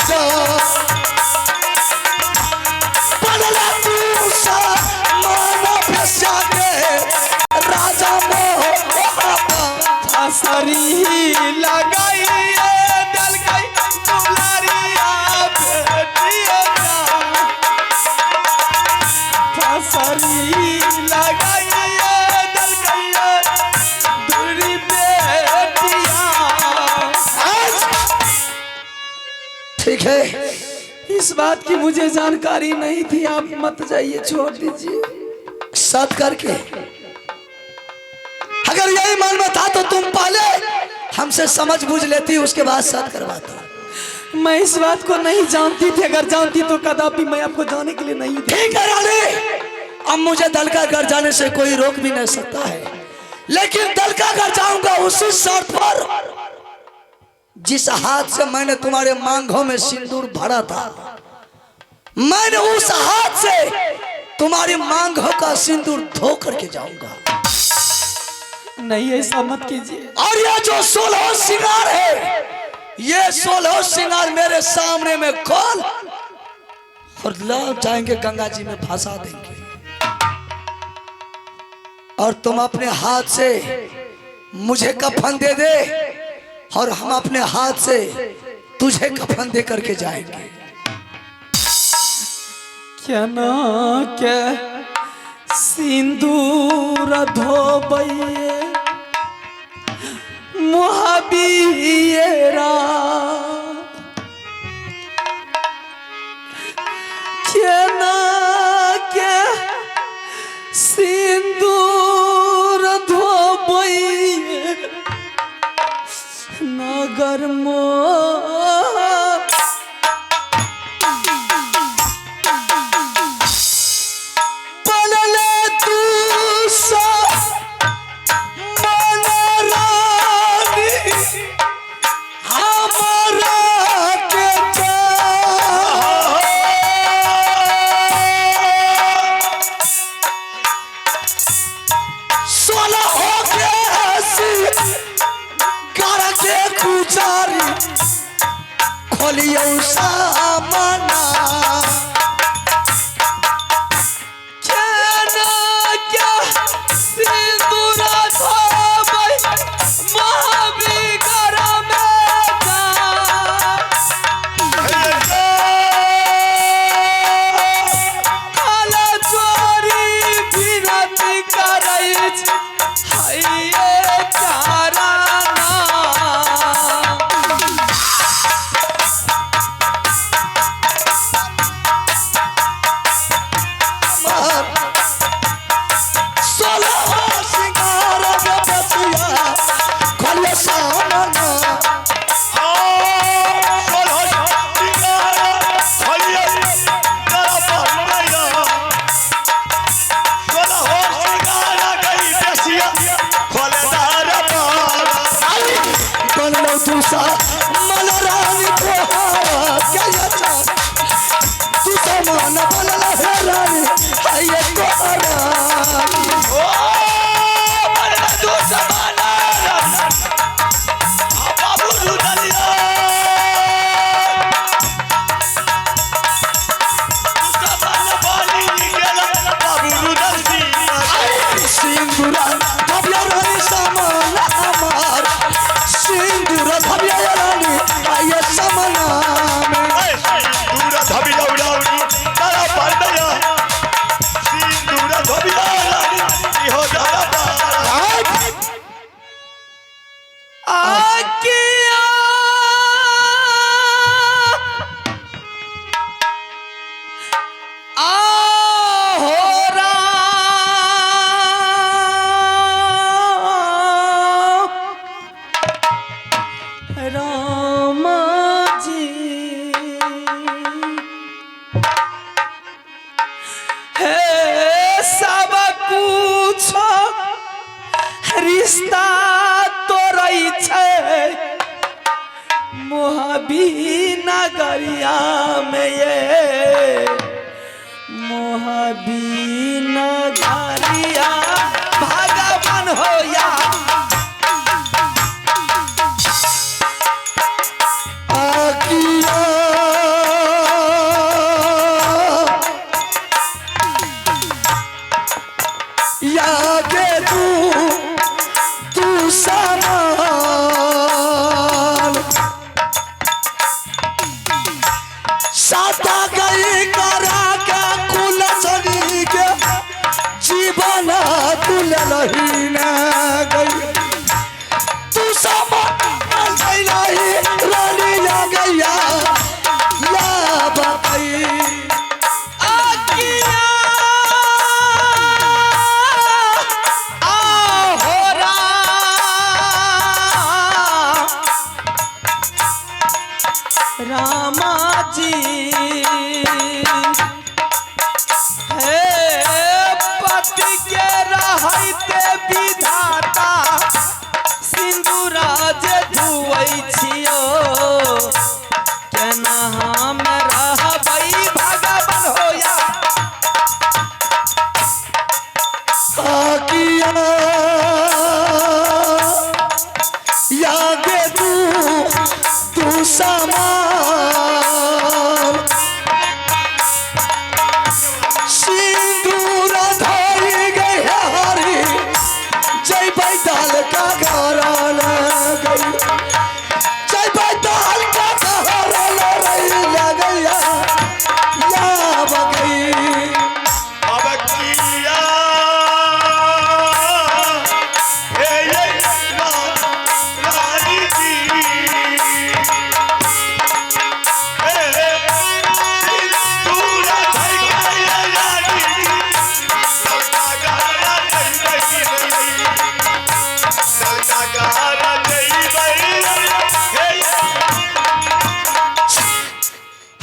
जा बनला तू सा माना बेस्या के राजा मोह फसरी लगाइए देलकै दुलारिया बेटिया। फसरी लगाइए देलकै दुरी बेटिया। ठीक है, इस बात की मुझे जानकारी नहीं थी, आप मत जाइए, छोड़ दीजिए। साथ करके अगर यही मन में था तो तुम पहले हमसे समझ बूझ लेती, उसके बाद साथ करवाता। मैं इस बात को नहीं जानती थी, अगर जानती तो कदापि मैं आपको जाने के लिए नहीं थी। ठीक है रानी, अब मुझे दल का घर जाने से कोई रोक भी नहीं सकता है, लेकिन दल का घर जाऊंगा उसी शर्त पर जिस हाथ से मैंने तुम्हारे मांगों में सिंदूर भरा था, मैंने उस हाथ से तुम्हारी मांगों का सिंदूर धो करके जाऊंगा। नहीं, ऐसा मत कीजिए। और ये जो 16 श्रृंगार है, ये 16 श्रृंगार मेरे सामने में खोल और लौट जाएंगे, गंगा जी में फंसा देंगे। और तुम अपने हाथ से मुझे कफन दे दे और हम अपने हाथ से तुझे कफन दे करके जाएंगे। क्या ना के सिंदूर धोबैये मुहाबियरा, केना के सिंदूर धोबैये नगर मो बनले तू सा मन रानी हमारा के सोलह हो के हसी कर के गुजारी खोलियो सामना। केना के सिंदूर धोबै महावीर में जा। काला चोरी विनती करै छी हाय चारा ना। सोलह श्रृंगार के बचिया खोलियो सामना। बनलो तू सा मन रानी तोहारा के अच्छा तू समान बनल हे रानी हाय तोहारा। सिंदूर भव्य रानी समान हमार, सिंदूर भव्य रानी आय समना में। आकिया आहो राम राम जी, हे सब कुछ रिश्ता तोरै छै मोहबी नगरिया में, ये मोहबी नगरिया भगवान हो या। आकिया साता गई करा के कुल सनी के जीवन कुल नहीं न गई तू समा नहीं रानी या गैया या बताई आकिया आ हो राम रामा जी हे पति के रहते विधाता सिंदूराज धुवै छियो केना हम रहबै भगवान होया आकिया यागे तू तू समान सिंदूर धोई गई हरी जय बैताल का घर गई जय बैताल का घर गैया या बगई अब किया हे ये रानी जी हे सिंदूर धर गई रानी जी सबका गाना जय बई सबका गाना जय बई हे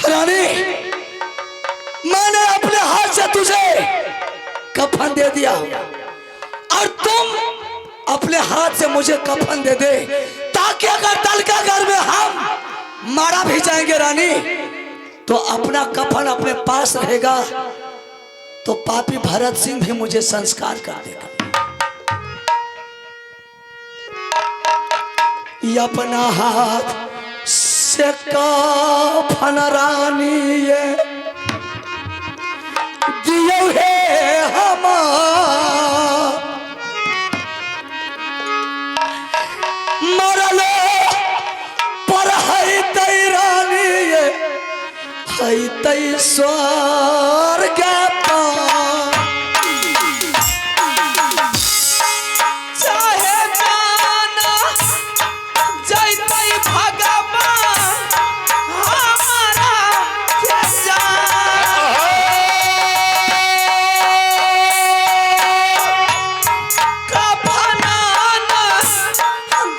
रानी मैंने अपने हाथ से तुझे कफन दे दिया और तुम अपने हाथ से मुझे कफन दे दे ताकि अगर दल का घर में हम मारा भी जाएंगे रानी तो अपना कफन अपने पास रहेगा तो पापी भरत सिंह भी मुझे संस्कार कर देगा। ये अपना हाथ से कफन रानी ये दियो हे हमार मरलो पर है तै रानी ये है तै स्वर्ग पार। चाहे जाना जैतै भगवान हमारा के जान कफना न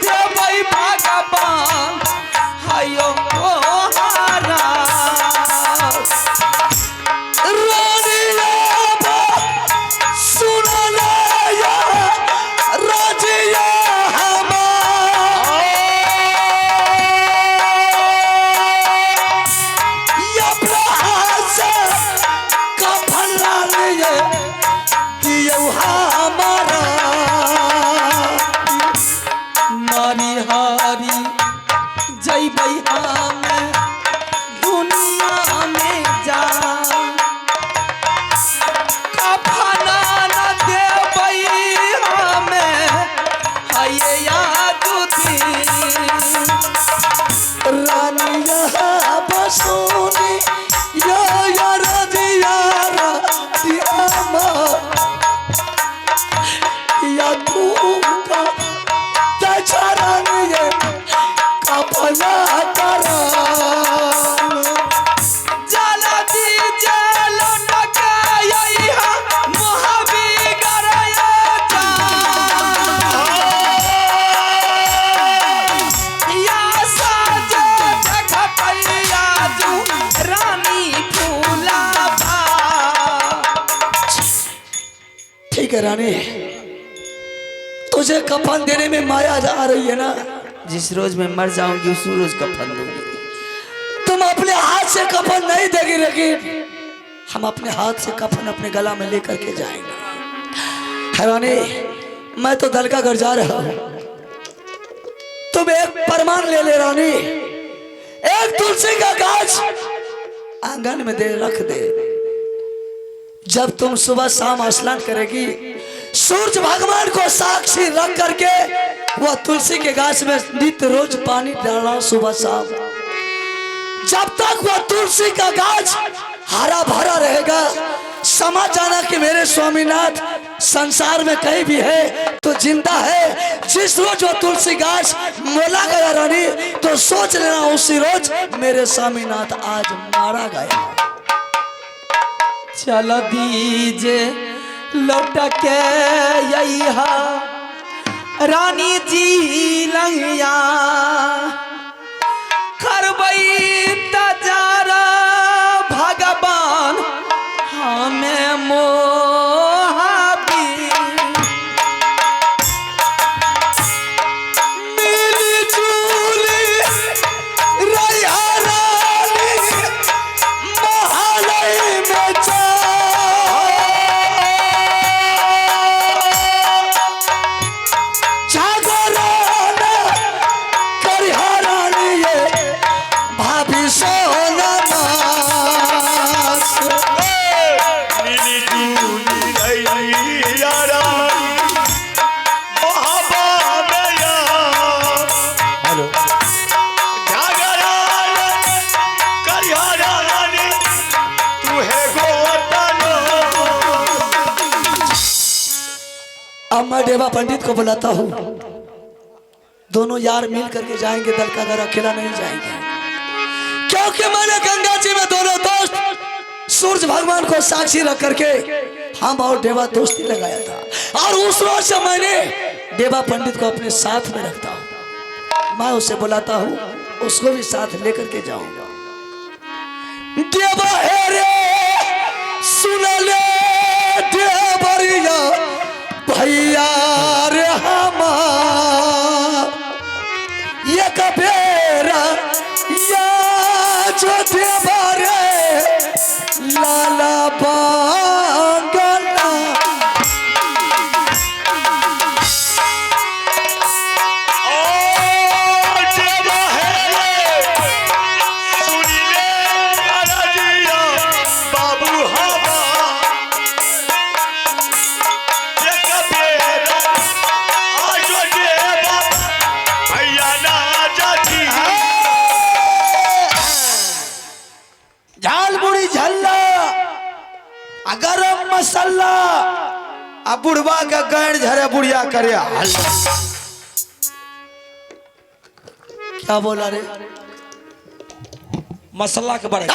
देबै भगवान हयो मोहारा मारी हारी जैबै हम दुनिया में जा कफना न देबै हमें हये यादुदी जला दीजे लौट के अइहा मोहबी गरया जा या साजे देखतैया जू रानी फूलाबा ठीक है रानी, तुझे कफन देने में माया आ रही है ना। जिस रोज मैं मर जाऊंगी उस रोज कफन दूंगी। तुम अपने हाथ से कफन नहीं देगी, लेकिन हम अपने हाथ से कफन अपने गला में लेकर के जाएंगे। हैरानी, मैं तो दल का घर जा रहा हूं, तुम एक प्रमाण ले ले रानी, एक तुलसी का गाछ आंगन में दे रख दे। जब तुम सुबह शाम स्नान करेगी, सूरज भगवान को साक्षी रख करके वह तुलसी के गाछ में नित्य रोज पानी डालना सुबह शाम। जब तक वह तुलसी का गाछ हरा भरा रहेगा, समझ जाना कि मेरे स्वामीनाथ संसार में कहीं भी है तो जिंदा है। जिस रोज वो तुलसी गाछ मोला गया रानी, तो सोच लेना उसी रोज मेरे स्वामीनाथ आज मारा गया। चल दीजे लौट के यहा रानी जी लैया करबई तजारा भगवान हमें मोहाबी मिली जुली रैया रानी महालय में जागरण करिहा रानी ये भाभी सोना मास। मिली जुली रैया रानी मोहब्बा में यार। हेलो जागरण करिया रानी तू है गोतनो। अब मैं देवा पंडित को बुलाता हूँ, दोनों यार मिल करके जाएंगे दल का घर, अकेला नहीं जाएंगे, क्योंकि मैंने गंगा जी में दोनों दोस्त सूरज भगवान को साक्षी रख करके हम और देवा दोस्ती लगाया था, और उस रोज से मैंने देवा पंडित को अपने साथ में रखता हूँ। मैं उसे बुलाता हूँ, उसको भी साथ लेकर के जाऊंगा। देवा हे रे सुन ले देवरिया भैया रे हमार, ये कबेरा या जो देवा रे लाला बांगला। ओ देवा है सुन ले राजिया बाबू हवा एक बेरा आज देवा भैया ना जाती। झाल मुड़ी झल्ला आ गरम मसाला आ बुढ़वा के गैर झरे बुढ़िया करे हल्ला। क्या बोला रे? मसाला के बड़े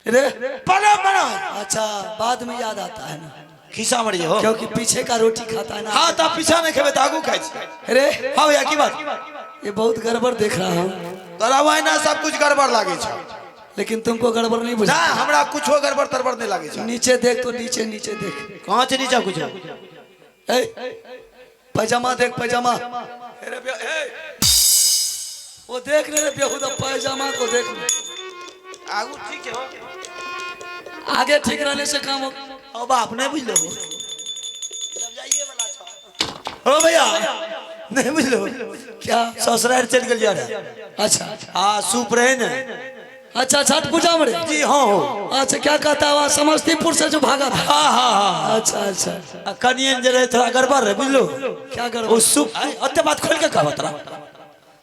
रे बना बना। अच्छा बाद में याद आता है ना, खिस्सा मरिए हो, क्योंकि पीछे का रोटी खाता है ना। हाँ तो पीछा नहीं खेबे तो आगू खाइ छी। रे हाँ भैया की बात? ये बहुत गड़बड़ देख रहा हूँ। तोरा वही सब कुछ गड़बड़ लागे छौ। लेकिन तुमको गड़बड़ नहीं ना बुझा। हमरा कुछो गड़बड़ तड़बड़ नहीं लागे छौ। नीचे देख तो नीचे नीचे देख। कहाँ छै नीचा कुछ? ए, पैजामा देख पैजामा। अरे ए, वो देख रहे रे बेहुदा पैजामा को देख ले। आगू ठीक है, आगे ठीक रहने से काम हो। ओ बाप नहीं बुझलो हो भैया, नहीं बुझलो क्या? ससुराल चल गेलियै रे। अच्छा हाँ सूप रहे ने। अच्छा छठ पूजा में रे? जी हाँ हो। अच्छा क्या कहता हुआ समस्तीपुर से जो भागा था। हाँ हाँ हाँ। अच्छा अच्छा। आ कनियन जे रहे थोड़ा गड़बड़ रहे बुझलो। क्या गड़बड़? ओ सूप अते बात खोल के कहबत रहा।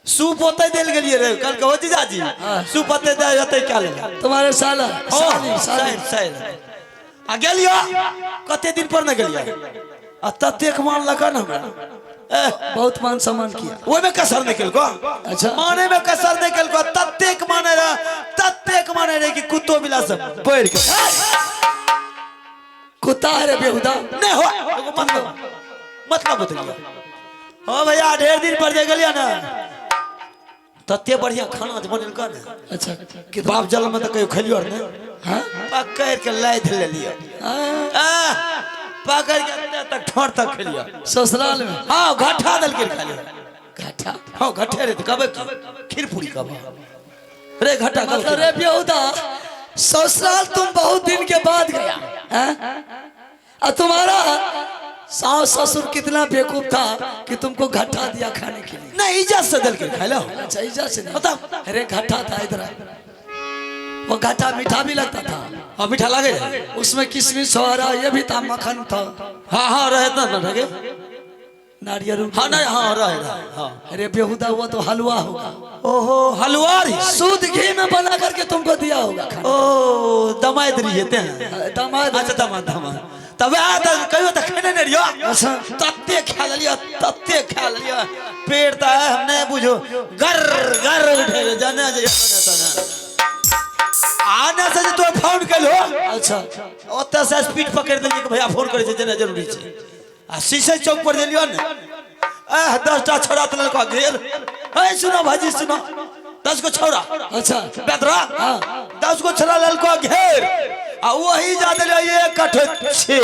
सूप ओते देल गेलियै रे कल कहो जीजाजी सूप ओते दे ओते क्या ले। तुम्हारे साला साली साली साइड साइड आ गेलियो कते दिन पर न गेलियो आ ततेक मान लगा न हमरा बहुत मान सम्मान किया। ओहिमे कसर नहीं केलको। अच्छा। माने में कसर नहीं केलको, ततेक माने रहे ततेक माने रहे कि कुत्तो मिला सब बढ़ के। कुत्ता है रे बेहुदा। नहीं हो एगो मतलब मतलब बतलियो। हाँ भैया ढेर दिन पर जे गेलियो ना तते बढ़िया खाना जे बनेलको ने। अच्छा कि बाप जल में तो कहियो खेलियो ने। हाँ पकड़ के लाद लेलियो। हाँ। पकड़ के एते तक ठोर तक खेलियो ससुराल में। हाँ घाटा दल के खाली घाटा। हाँ घाटे रे तो कबे खीर पूरी कब रे घाटा कल मतलब रे बेहुदा ससुराल तुम बहुत दिन के बाद गया हैं? और तुम्हारा सास ससुर कितना बेवकूफ था कि तुमको घाटा दिया खाने के लिए। नहीं इज्जत से दल के खालो। अच्छा इज्जत से नहीं। बताओ। अरे घाटा था इधर, वो घाटा मीठा भी लगता था। हाँ मीठा लगे उसमें किशमिश छुआरा ये भी था, मक्खन था। हाँ हाँ रहे ना रहे। नारियल। हाँ, नहीं, हाँ, रहे रहे, हाँ। अरे बेहुदा, हुआ तो हलवा होगा। ओहो, हलवा रही। शुद्ध घी में बना करके तुमको दिया होगा खाना। ओ, दमाद रही ते हैं। दामाद। अच्छा, दमाद दमाद। तब वएह तऽ कहियो तऽ खेने नहि रहियो। अच्छा। तते खा लेलियो, तते खा लेलियो, पेट तऽ हम नहि बुझो गर गर उठे रहे, जाने जे तने आने से जे तो फोन केलहो। अच्छा। ओतऽ से स्पीड पकड़ि देलियै कि भैया फोन करै छै, जेना जरूरी छै। आ शीशे चौक पर गेलियो ने, एह, 10टा छोड़ा तऽ लड़का घेर। ए सुनो भाजी सुनो, 10 गो छोड़ा। अच्छा। बेदरा। हाँ। 10 गो छोड़ा लड़का घेर आ वही जा देलियै एक कठे छे।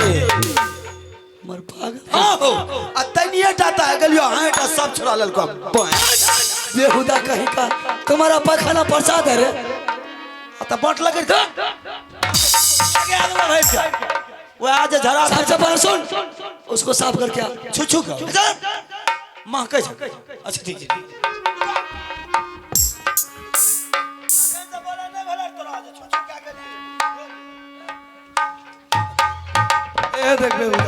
मर पागल। हाँ हो, आ तनिए टा तऽ गेलियो, हाँ टा सब छोड़ा लड़का। बेहुदा कहीं का, तुम्हारा पखाना प्रसाद है रे। तऽ बाँट लगे वएह जे झड़ा। साफ सफाई सुन, उसको साफ करके आ। छू छू के महकै छै। अच्छा, ठीक छै। ए देख बेहुदा,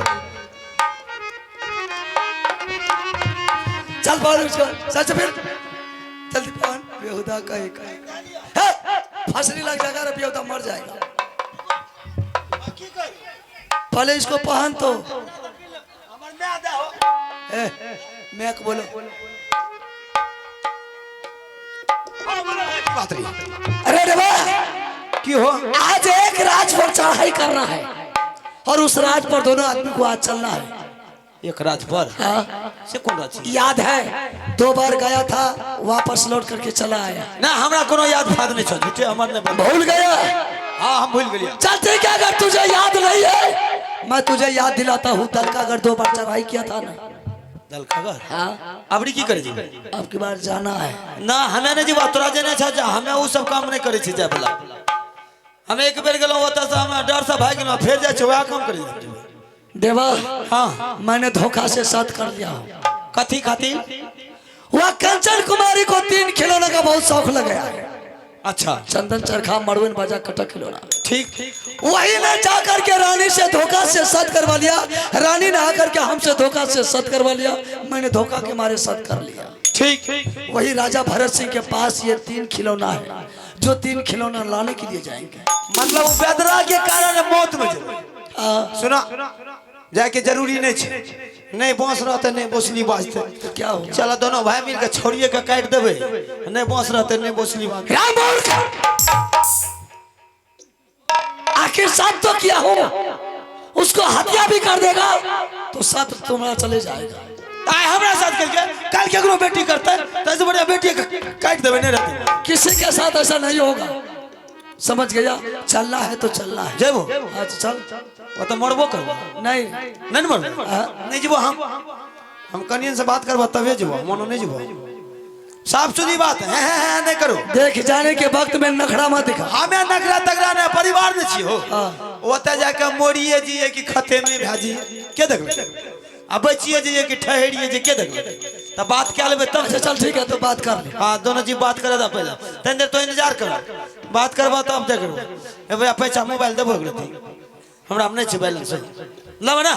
चल पहन उसको, सच फिर जल्दी पहन। बेहुदा कहीं का हे, फसली लग जाएगा रे बेहुदा, मर जाएगा। पहले इसको पहन तो। ए, मैं बोलो। बात रही। अरे रे वाह। की हो? आज एक राज पर चढ़ाई करना है और उस राज पर दोनों आदमी को आज चलना है। एक राज पर? हाँ। से कोन राज छी? याद है, दो बार गया था, वापस लौट करके चला आया। ना, हमरा कोनो याद फाद नहीं छौ, झूठे हमर नहीं बोल। भूल गया? हाँ, हम भूल गेलियै। चल ठीक है, अगर तुझे याद नहीं है, मैं तुझे याद दिलाता हूँ। दल का अगर दो बार चढ़ाई किया था ना। दलखगर? हाँ। अबरी की करै छी? अब की बार जाना है। ना, हमें नहीं जीवा, तोरा जेने छै जा, हमें उ सब काम नहीं करै छी जाय वाला। हम एक बेर गेलहुँ ओतऽ से हम डर से भागि गेलहुँ, फेर जाइ छी वएह काम करै छी। देवा। हाँ। मैंने धोखा से साथ कर लिया हूँ। कथी खातिर? वह कंचन कुमारी को तीन खिलौने का बहुत शौक लग गया है। अच्छा। चंदन चरखा, मड़ुइन बाजा, कटक खिलौना। ठीक। वही ने जा करके रानी से धोखा से सत करवा लिया। रानी ने आकर के हमसे धोखा से सत करवा लिया, मैंने धोखा के मारे सत कर लिया। ठीक। वही राजा भरत सिंह के पास ये तीन खिलौना है, जो तीन खिलौना लाने के लिए जाएंगे। मतलब उ बेदरा के कारण मौत में जेबै? हाँ। सुना, जाके जरूरी नहीं छै, नहीं बांस रहते, नहीं बोसली बाजते। तो क्या हो? चलो, दोनों भाई मिलके छोड़िए के काटि देबै। नहीं बांस रहते, नहीं बोसली बाजते। राम मूर्ख, आखिर सब तो किया हो, उसको हत्या भी कर देगा तो साथ तुम्हारा चले जाएगा। आइ हमरा साथ करके काल्हि केकरो बेटी करतै, तैसे बढ़िया बेटी के काटि देबै, नहीं रहते। किसी के साथ ऐसा नहीं होगा, समझ गया? चलना है तो चलना है। जेबो। अच्छा, चल। ओ तऽ मरबो करबो। नहीं। नहीं ने मरबो? हाँ। नहीं जेबो हम। हम कनियन से बात करबो तबे जेबो, मोनो नहीं जेबो। साफ सुथरी बात है, है, है, नहीं करो। देख, जाने के वक्त में नखरा मत दिखा। हमें नखरा तगड़ा नहीं, परिवार में छी हो। हाँ। ओतऽ जाके मोरिए जिए कि खते में भए जिए, के देखबै? आ बचिए जिए कि ठहरिए जे, के देखबै? तऽ बात कए लेबै तब। अच्छा, चल ठीक है, तो बात कर ले। हाँ, दोनों जी बात करे दा पहले, तनी देर तो इंतजार करो, बात करबा तब देखबो। ए भैया, पैसा मोबाइल देबो एकरो? हमरा में नहीं छै बैलेंस, लेबै ना?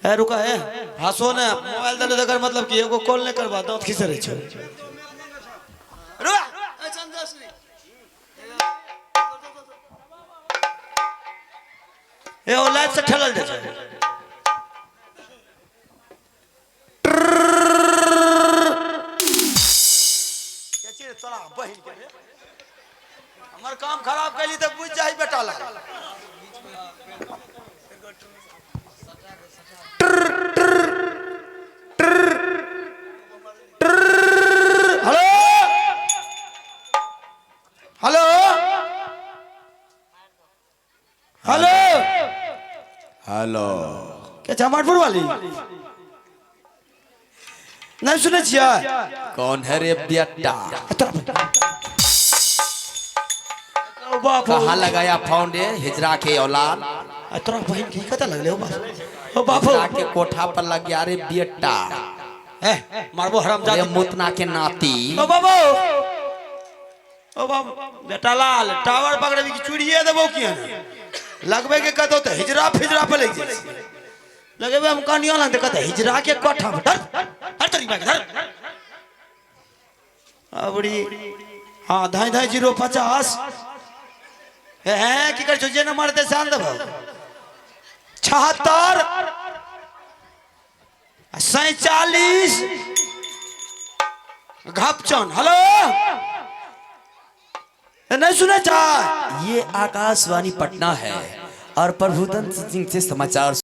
ए रुका, ए हंसो ने। मोबाइल देलो तकर मतलब कि एगो कॉल नहीं करबा, दांत खींचे रहे छै। रुका। ए ओ लाइट से ठेलल जाइ छै। के छी रे तोरा बहिन के रे? हमर काम खराब कैली तऽ बुझि जाही बेटा ला। Hello hello hello. हेलो। के छै? अमरपुर वाली नहि सुनै छियै? कौन है रे बेटा? ओ बाप हो। कहाँ लगाया फोन रे हिजरा के औलाद? आ तोरा बहिन के कतऽ लगले? ओ बाप, ओ बाप हो। हिजरा के कोठा पर लग गया रे बेटा। ए मारबो हराम रे जाति। मुतना के नाती। ओ बाबू, ओ बाबू, बेटा लाल, टावर पकड़ेबी कि चूड़िए देबो? किया ने लगबे के कतौ तऽ हिजरा फिजरा पर लागि जाइ छै। लगेबे हम कनिया लग देखत हिजरा के कोठा पर धर हर तरी बाइक धर अबरी हाँ धाई धाई 050 हैं की कर छो जे नंबर दे सान देबो 76 47 घपचन। हेलो नहीं सुने चा। ये आकाशवाणी पटना है और प्रभुदत्त सिंह से समाचार।